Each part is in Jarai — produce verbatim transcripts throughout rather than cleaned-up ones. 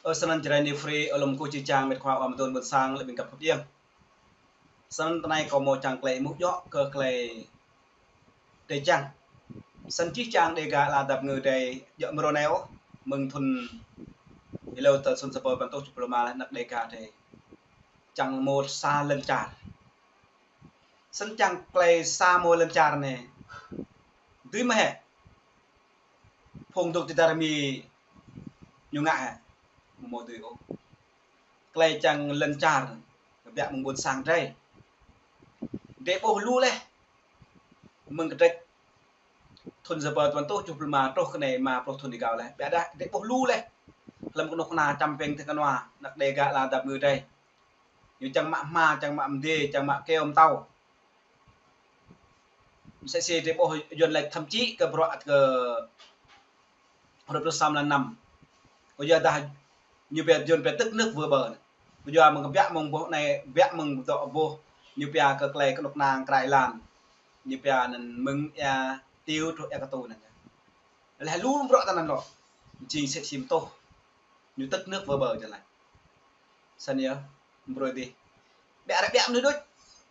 Ơ, snăn Jrai New Free, ơ, lŏm kơ čih čang mĕt khua ua mơdôn ƀôn sang lĕ ƀing găp hơp iăng. Snăn tơ anai kâo mâo čang klei êmuh djŏ kơ klei drơi jang. Snăn čih čang Dega ala dăp ngư drơi djŏ mrô anai ôh, mơ̆ng thŭn êlâo tơ thŭn sa rơbâo păn êtuh tơjuh pluh rơma lĕ anăk Dega drơi čang mâo sa lăn čar. Snăn čang klei sa mâo lăn čar anai dưi mơ̆ hĕ? Phung dôk ti dăr Mi ñu ngă hĕ? Mâo dưi ôh. Klei čang lăn čar kbiă mơ̆ng ƀôn sang drơi. Drơi ƀuh lu laih. Mơ̆ng kdrêč thŭn sa rơbâo păn êtuh tơjuh pluh rơma truh kơ anai rơma pluh thŭn êgao laih. Biă dah drơi ƀuh lu laih. Hlăm kơnuk kơna čăm pĕng tơ kơnua, anăk Dega ala dăp ngư drơi. Ñu čang mă hma, čang mă mdê, čang mă kơyâo mtâo. Msĕ si drơi ƀuh Yuăn lač thậm chí kơ bruă kơ hrup tơlơi sa mlan năm. Kyuadah ñu pia Yuăn pia tức nước vỡ bờ. Kyua mơ̆ng kbiă mơ̆ng boh anai, kbiă mơ̆ng dŏ boh, ñu pia kơ klei kơnuk kơna kră êlan. Ñu pia anăn mơ̆ng ia Tiêu truh ia Katu anăn. Laih lu bruă tơ anăn lŏ. Jing msĕ si mtuh. Ñu tức nước vỡ bờ jơlan. Snăn yơh, mbrơi dih. Biă ră biă mnuih đôč,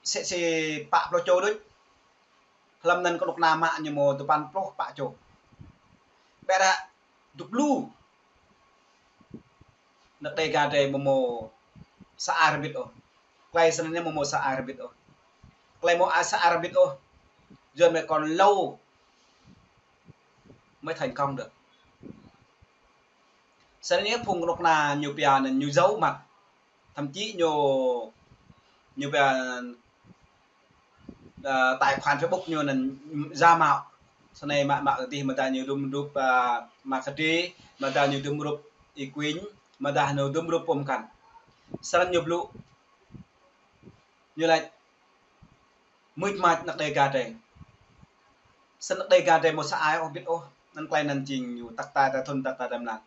msĕ si pă pluh čô đôč. Hlăm anăn kơnuk kơna mă ñu mâo dua păn pluh pă čô. Biă ră dŭp lu. Anăk Dega drơi mâo mâo sa ai rơbit ôh. Klei snăn ñu mâo mâo sa ai rơbit ôh. Klei mâo ai sa ai rơbit ôh. Yuăn mĕ kŏn lâu mới thành công được. Snăn ñu phung kơnuk kơna ñu pia anăn ñu giấu mặt. Thậm chí ñu, ñu pia, ơ, tài khoản Facebook ñu anăn giả mạo. Snăn mă, mă dih mơ̆ dah ñu dŭm rup, ơ, Mạc Thị Tri, mơ̆ dah ñu dŭm rup Y Quynh, mơ̆ dah ñu dŭm rup pô mkăn. Snăn ñu blŭ, ñu lač mưč mač anăk Dega drơi. Snăn anăk Dega drơi mâo sa ai ôh bit ôh. Anăn klei anăn jing ñu tăk tai ta thŭn tăk tai ta mlan.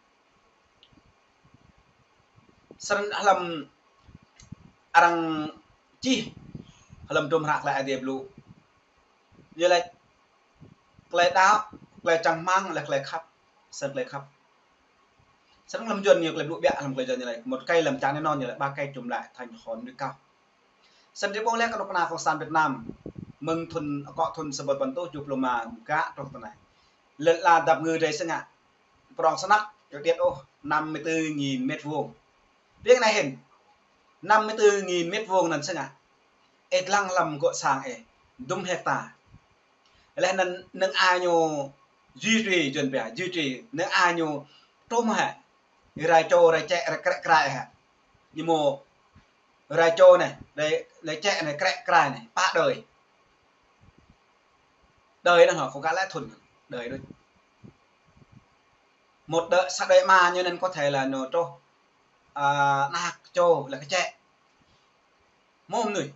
Snăn hlăm arăng čih hlăm hdruôm hră klei Aê Diê blŭ. Ñu lač klei đăo, klei čang hmăng, laih klei khăp. Snăn klei khăp. Snăn hlăm Yuăn ñu klei blŭ biă hlăm klei Yuăn ñu lač. Một cây làm chắn, ñu lač ba cây chùm lại thành hòn núi cao. Snăn drơi ƀuh laih kơnuk kơna cộng sản Việt Nam. Mơ̆ng thŭn, akŏ thŭn sa rơbâo păn êtuh tơjuh pluh rơma gah truh tơ anai. Lăn ala dăp ngư drơi si ngă. Prŏng snăk, kơ điêt ôh, năm mươi tư nghìn mét vuông. Biă anai hĭn. Năm mươi tư nghìn mét vuông anăn si ngă. Ih dlăng hlăm gŏ sang ih. Dŭm hecta. Laih anăn năng ai ñu duy trì, Yuăn pia, duy trì, năng ai ñu trôm hĕ. Rai čô, rai čĕ, rai krĕ krai hĕ. Ñu mâo rai čô anai, rai, rai čĕ anai, krĕ krai anai, pă đơi. Đơi anăn hŏ, kơ gah lĕ thŭn, đơi đôč. Một đơi, sa đơi ama ñu anăn có thể là ñu truh, ơ, anak čô, laih kơ čĕ. Mâo mnuih,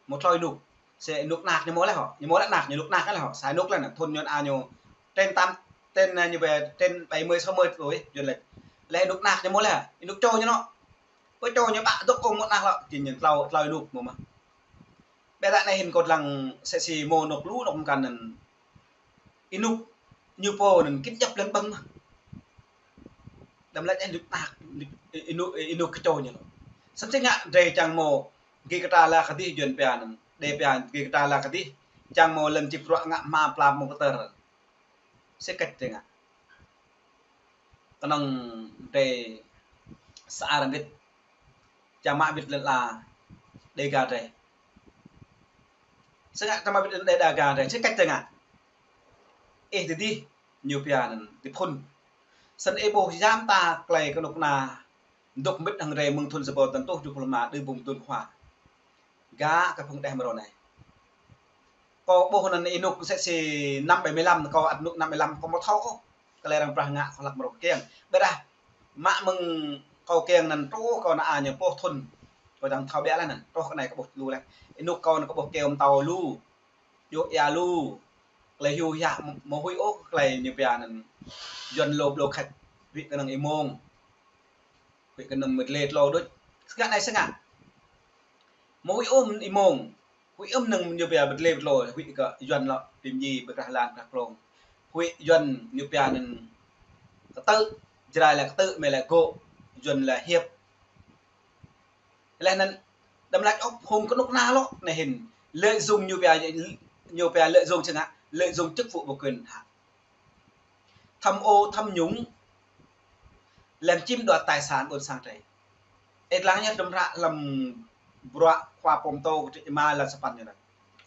mâo tlâo ênuk. Msĕ ênuk anak ñu mâo laih hŏ. Ñu mâo laih anak, ñu ênuk anak laih hŏ. Sa ênuk laih anăn, thŭn ñu anăn ñu trên tám, trên, ơ, ñu pia trên bảy mươi, sáu mươi tuổi, Yuăn lač. Laih ênuk anak ñu mâo laih, ênuk čô ñu anŏ. Ƀơi čô ñu ƀă dŏ kơ mâo anak lŏ, jing ñu tlâo, tlâo ênuk mâo mơh. Biă ră anai hĭn kâo dlăng msĕ si mâo anôk lu anôk mkăn anăn. Ênuk ñu pô anăn kĭt djăp lăn ƀơ̆ng mơh. Đăm lač ênuk anak, ênuk, ênuk kơ čô ñu lŏ. Snăn si ngă drơi čang mâo gĭ kơtra la kơdih Yuăn pia anăn. Drơi pia gĭ kơtra la kơdih. Čang mâo lăn čĭp ruă ngă hma pla mâo kơtơr. Si kĕč drơi ngă. Kơnơ̆ng drơi sa ai rơbit. Čang mă wĭt lăn ala Dega drơi. Si ngă čang mă wĭt lăn Dega drơi. Si kĕč drơi ngă. Ih dih dih ñu pia anăn dih phŭn. Snăn ih ƀuh ya mta klei kơnuk kơna dôk mbĭt hăng drơi mơ̆ng thŭn sa rơbâo păn êtuh tơjuh pluh rơma đưm ƀơ̆ng mơdôn khua. Gah kơ phung đeh mrô anai. Kâo ƀuh anăn ênuk msĕ si năm bảy mươi lăm, kâo ăt ênuk năm bảy mươi lăm, kâo mâo thâo ôh. Klei arăng brah ngă kâo hlăk mrô kiăng. Ƀiădah mă mơ̆ng kâo kiăng anăn truh kâo nao ñu pluh thŭn. Kâo čang thâo biă laih anăn, truh kơ anai kâo ƀuh lu laih. Ênuk kâo anăn kâo ƀuh kơyâo mtâo lu. Djŏ ia lu. Klei hyu hiă mâo huĭ ôh klei ñu pia anăn. Yuăn lŏ blŏ khač. Huĭ kơnơ̆ng êmông. Huĭ kơnơ̆ng mơdlê tlô đôč. Si ngă anai si ngă. Mâo huĭ ôh êmông. Huĭ ôh kơnơ̆ng ñu pia mơdlê tlô. Huĭ kơ Yuăn lŏ pim ñi ƀơi krah lan krah klông. Huĭ Yuăn ñu pia anăn kơtư̆. Jrai lač kơtư̆, mơi lač gŏ. Yuan lĕ hiệp. Lĕ anŭn đăm laĭ ôh phung kơnuk kơna lŏ anai hĭn. Lợi dụng ñu pia, ñu pia lợi dụng čang ngă, lợi dụng chức vụ và quyền hạn. Tham ô tham nhũng, lĕ chiếm đoạt tài sản ƀôn sang drei. Ih lăng yơh, đăm ră lăm bruă khua pô mtô kơ trịnh ma lăn sapăn ñu anŭn.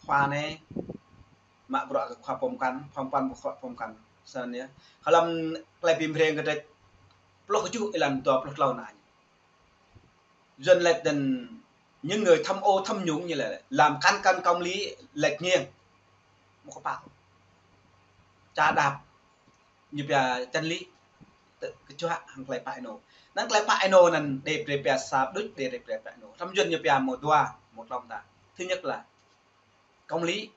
Khua anai mă bruă kơ khua pô mkăn, khua mkăn khua pô mkăn. Snăn yơh. Hlăm klei bi mreng kơ drei pluh kjuh êlan dua pluh klâo anai. Yuan laĭ anŭn những người tham ô tham nhũng ñu laĭ, làm cán cân công lý lệch nghiêng. Một cái bảo. Chà đạp. Ñu pia chân lý. Tơ-, kơčuă hăng klei pă ênô. Anŭn klei pă ênô anŭn đe brơi pia sa đôč, đe brơi pia pă ênô. Hlăm Yuan ñu pia mơ̆ dua, mơ̆ klâo mơta. Thứ nhất là công lý.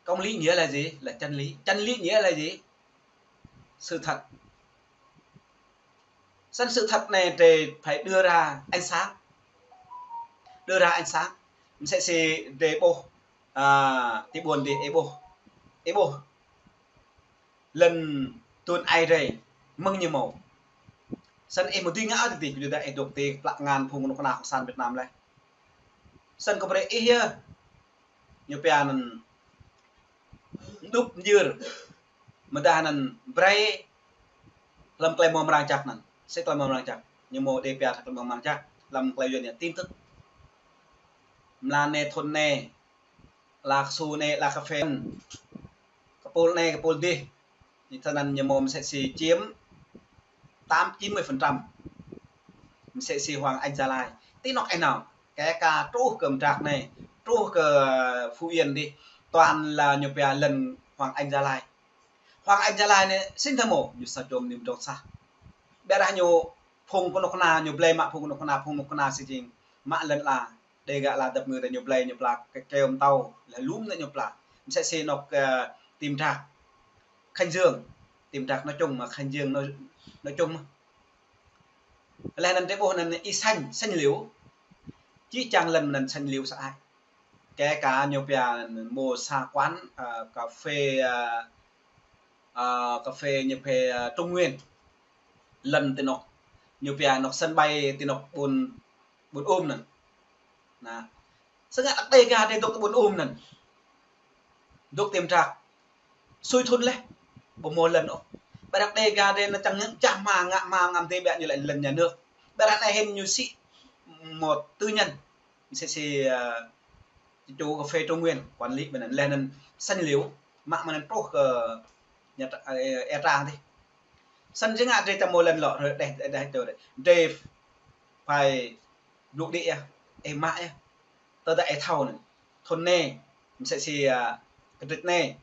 Công lý nghĩa là gì? Là chân lý. Chân lý nghĩa là gì? Sự thật. Snăn sự thật anai drei phải đưa ra ánh sáng. Đưa ra ánh sáng. Msĕ si drei ƀuh, a, ti ƀuôn dih, ih ƀuh. Ih ƀuh. Lŏn tuôn ai drei, mơ̆ng ñu mâo. Snăn ih mơ̆ dưi ngă ôh dih, dih, ih dŏ ti plă ngăn phung kơnuk kơna cộng sản Việt Nam leh. Snăn kơ brơi ih yơh. Ñu pia anŭn mđŭp mjưr. Mơdah anŭn brơi hlăm klei mơ̆ng mrang jăk anŭn. Sĭt klei mơ̆ng mrang jăk. Ñu mâo đe pia klei mơ̆ng mrang jăk. Hlăm klei Yuan ñu tin tức. Mlan anai thŭn anai. Ala kơsu anai, ala kơphê. Kơpul anai, kơpul dih. Ñu tơ anŭn ñu mâo msĕ si chiếm tám chín mươi phần trăm. Msĕ si Hoàng Anh Gia Lai. Ti anŏ ih nao. Kể cả truh kơ Mdrak anai, truh kơ Phú Yên dih. Toàn là ñu pia lŏn Hoàng Anh Gia Lai. Hoàng Anh Gia Lai anai, sĭt tơmô, ñu sa čôm ñu mdrŏng sah. Ƀiă dah ñu phung kơnuk kơna, ñu blơi mă phung kơnuk kơna, phung kơnuk kơna si jing. Mă lŏn ala. Đe gah ala dăp ngư ta ñu blơi ñu pla kơ kơyâo mtâo, lĕ lum anai ñu pla. Msĕ si anŏ, ơ, ti Mdrak. Khánh Dương. Ti Mdrak nói chung mơ̆ Khánh Dương nói, nói chung mơ̆. Lĕ anŭn drei ƀuh anŭn ih xanh, xanh liu. Či čang lŏn anŭn xanh liu sa ai. Kể cả ñu pia mơ̆ sa quán, ơ, cà phê, ơ, ơ, cà phê ñu pia, ơ, Trung Nguyên. Lŏn ti anŏ. Ñu pia anŏ sân bay ti anŏ ƀuôn ƀuôn Um anŭn. Anai. Sĭt ngă đah đe gah drei dŏ ti ƀuôn Um anŭn. Dŏ ti Mdrak. Sui thŭn leh. Ƀu mâo lŏn ôh. Ƀiă đah đe gah drei anŭn čang ngă čah hma ngă hma ngă mdê ƀiă ñu lĕ lŏn nhà nước. Ƀiă anai hĭn ñu sĭ một tư nhân. Msĕ si, ơ, chủ cà phê Trung Nguyên quản lý ƀiă anŭn leh anŭn xanh liu. Mă mơ̆ anŭn truh kơ Nha Tra-, ơ, Ea Trang dih. Snăn jing ngă drei ta mâo lŏn lŏ rơ đeh, đeh, đeh, đeh, đeh. Drei phải blŭ đĭ yơh, ih mă yơh. Tơdah ih thâo anŭn. Thŭn anai, msĕ si, a, kơdrĕč anai.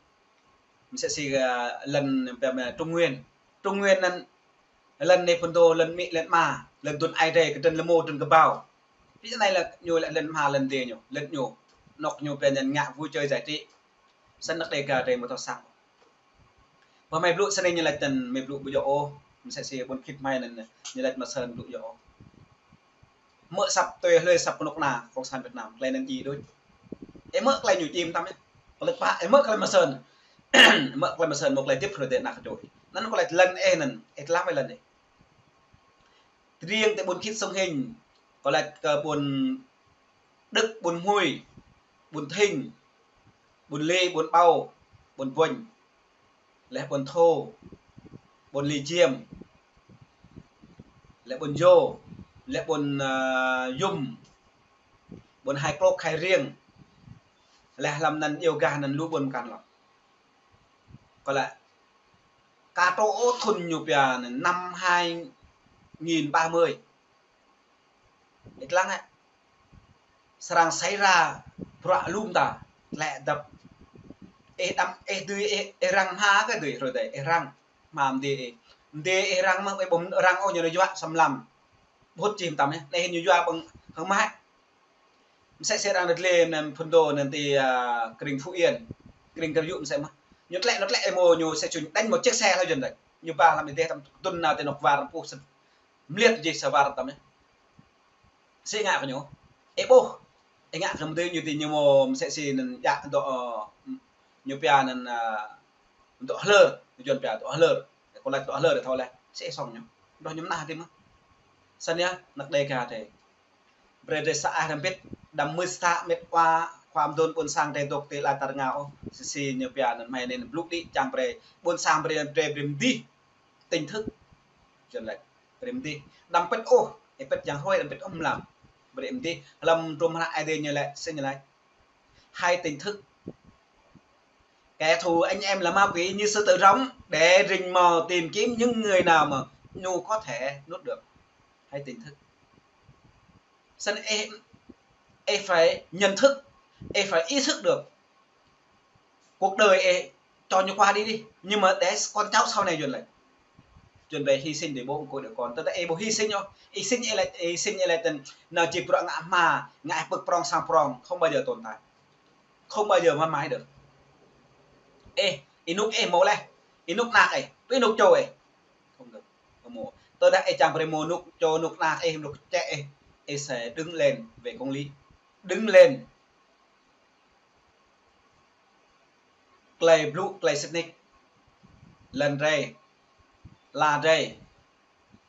Msĕ si, a, lŏn, pơm, Trung Nguyên. Trung Nguyên anŭn, lŏn anai phŭn dô, lŏn amĭ, lŏn ama, lŏn tuôn ai drei, kơdrăn lơmô, kơdrăn kơbao. Ƀiă anai lĕ ñu lĕ lŏn hma, lŏn dê ñu, lŏn ñu. Anŏ ñu pia anŭn ngă vui chơi giải trí. Snăn đah đe gah drei mơ̆ thâo săng. Ƀơ hmei blŭ snei ñu laĭ tơ̆n hmei blŭ ƀu djơ̆ ôh, msĕ si ƀuôn khĭt hmei anŭn ñu laĭ Mơsơn blŭ djơ̆ ôh. Hmư̆ asăp tui hlơi asăp kơnuk kơna cộng sản Việt Nam, klei anŭn djai đôč. Ih hmư̆ klei ñu djai mơtam yơh. Klei pă, ih hmư̆ klei Mơsơn. Hmư̆ klei Mơsơn mâo klei hơdip hruê dê anăk kơčô. Anŭn kâo laĭ lŏn ih anŭn, ih tlam ih lŏn ih. Riêng ti ƀuôn khĭt Sông Hinh, kâo laĭ kơ ƀuôn Đức, ƀuôn Hmui, ƀuôn Thinh, ƀuôn Lê, ƀuôn Pao, ƀuôn Vinh, leh ƀuôn Thô, ƀuôn Lê Diêm, leh ƀuôn Yô, leh ƀuôn, ơ, Yum, ƀuôn Hai Klôk, Hai Riêng, leh hlăm anŭn iâu gah anŭn lu ƀuôn mkăn lŏ. Kâo laĭ, ka truh ôh thŭn ñu pia anŭn năm hai nghìn ba mươi. Ih lăng ĕ. Srăng xảy ra bruă lŏm ta, lĕ dăp. Ih đăm, ih dưi, ih, ih răng hma kơ dưi, hruê dê, ih răng hma mdê ih. Mdê ih răng mơ̆, ih ƀu răng ôh ñu nao yua săm lăm. Ƀu hŭt čih mơtam yơh, anai ñu yua ƀơ̆ng hơ̆ng mă. Msĕ si arăng rơdlê anŭn phŭn dô anŭn ti, a, krĭng Phú Yên, krĭng Kơr Yŭ msĕ mơ̆. Ñu tlĕ, ñu tlĕ ih mâo ñu sĕ čuñ đañ mâo chiếc xe hlâo jăn đač. Ñu ba hlăm ih dêh tăm tŭn nao ti anŏ war pŭ sĭt. Mliăt jih sa war tăm yơh. Sĭt ngă kơ ñu. Ih ƀuh. Ih ngă kơ mdê ñu ti ñu mâo msĕ si anŭn djă dŏ, ơ, ñu pia anŭn, ơ, dŏ hlơr. Ñu juăn pia dŏ hlơr. Kâo laĭ dŏ hlơr thâo leh. Sĭt sŏng ñu. Dŏ ñu mơnah ti mơ̆. Săn yơh, năk Đêga drei. Brei drei sa ai răm pĭt, đăm mưč sa mĕt wa, khua mơdôn ƀôn sang drei dôk ti ala tar ngao ôh. Sĭ sĭ ñu pia anăn hmei anei blŭ đĭ čang brei. Ƀôn sang brei, brei, brei mdih. Tỉnh thức. Jăn lĕ, brei mdih. Đăm pĭt ôh, ih pĭt yang hrơi, đăm pĭt ôh mlam. Brei mdih. Hlăm trôm hră Aê Diê ñu lĕ, sĭ ñu lĕ. Hãy tỉnh thức. Kẻ thù anh em là ma quỷ, như sư tử rống để rình mò tìm kiếm những người nào mà ñu có thể nuốt được. Hãy tỉnh thức. Săn ih, ih phải nhận thức, ih phải ý thức được. Cuộc đời ih cho ñu qua đi đi. Nhưng mà để con cháu sau này Yuăn lĕ. Yuăn brei hy sinh để bố của đứa con. Tơdah ih ƀu hy sinh ôh. Ih sinh ih lĕ, ih sinh ih lĕ tơl nao či bruă ngă hma, ngă pơ̆k prŏng sang prŏng, không bao giờ tồn tại. Không bao giờ mãi mãi được. Ih, ih nŭk ih mâo leh. Ih nŭk anak ih, ih nŭk čô ih. Không được. Không mâo. Tơdah ih čang brei mâo nŭk čô, nŭk anak ih, nŭk čĕ ih, ih sẽ đứng lên về công lý. Đứng lên. Klei blŭ, klei sĭt nik. Lăn drei, ala drei,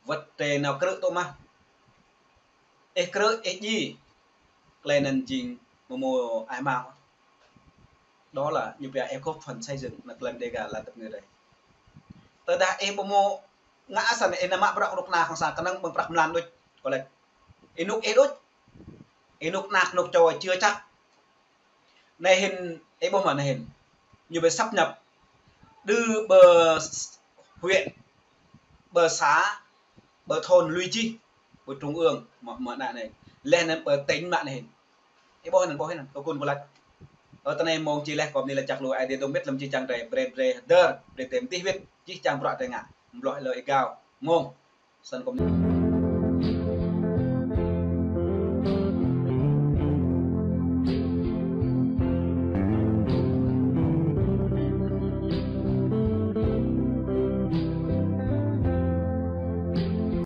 wăt drei nao krư̆ tŭ mah. Ih krư̆, ih djai. Klei anăn jing mâo mâo ai mang. Đó là ñu pia ih góp phần xây dựng năk lăn Đêga, lăn tơpngư drei. Tơdah ih ƀu mâo ngă săn, ih nao mă bruă kơnuk kơna kơ sang, kơnơ̆ng ƀơ̆ng prăk mlan đôč, kơ lĕ. Ih nŭk ih đôč. Ih nŭk anak nŭk čô chưa chắc. Anei hĭn, ih ƀuh mơ̆ anei hĭn. Ñu brei sáp nhập. Đư ƀơ huyện, ƀơ xã, ƀơ thôn lui jih, ƀơ trung ương, mă, mă anăn anei. Leh anăn ƀơ tỉnh mă anei hĭn. Ih ƀuh anăn, ƀuh anăn, kơ kun kơ lăč. Ơ, tơ anei mông či leh, kơ mni lač čăk lu Aê Diê dŏ mĭt lăm jih jang drei, brei, brei, hơdơr, brei tơm tih wĭt, jih jang bruă drei ngă. Mbloh lơ ih gao, mông. Săn kơ mni.